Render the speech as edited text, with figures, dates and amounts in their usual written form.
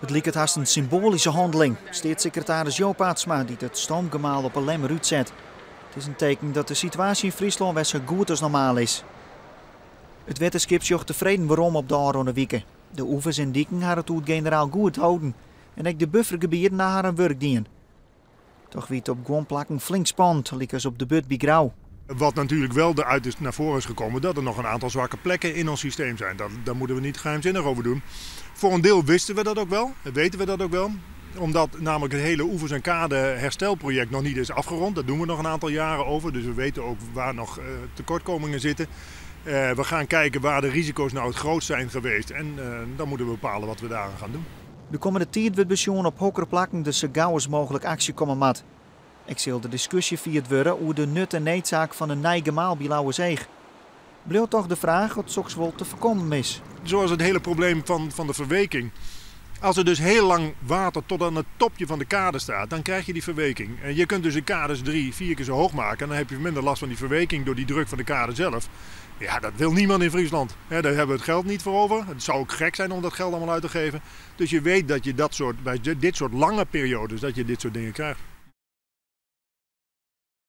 It liket hast in symboalyske hanneling. Steatssekretaris Joop Atsma dy't it stoomgemaal op 'e Lemmer útset. It is in teken dat de situaasje yn Fryslân wer sa goed as normaal is. It wetterskip sjocht tefreden werom op de ôfrûne wike. De oevers en diken ha it oer it generaal goed holden en ek de buffergebieten ha harren wurk dien. Toch wie it op guon plakken flink spannend, lykas op de Burd by Grou. Wat natuurlijk wel eruit is naar voren is gekomen, dat er nog een aantal zwakke plekken in ons systeem zijn. Daar moeten we niet geheimzinnig over doen. Voor een deel wisten we dat ook wel, weten we dat ook wel. Omdat namelijk het hele oevers- en kade herstelproject nog niet is afgerond. Daar doen we nog een aantal jaren over, dus we weten ook waar nog tekortkomingen zitten. We gaan kijken waar de risico's nou het grootst zijn geweest en dan moeten we bepalen wat we daaraan gaan doen. De kommende tiid wurdt besjoen op hokker plakken der sa gau as mooglik aksje komme moat. Ek sil de diskusje fierd wurde oer de nut en needsaak fan in nij gemaal by Lauwerseach. Bliuwt toch de fraach oft soks wol te foarkommen is. Zoals het hele probleem van de verweking. Als er dus heel lang water tot aan het topje van de kade staat, dan krijg je die verweking. En je kunt dus de kades 3, 4 keer zo hoog maken en dan heb je minder last van die verweking door die druk van de kade zelf. Ja, dat wil niemand in Friesland. Daar hebben we het geld niet voor over. Het zou ook gek zijn om dat geld allemaal uit te geven. Dus je weet dat je bij dit soort lange periodes, dat je dit soort dingen krijgt.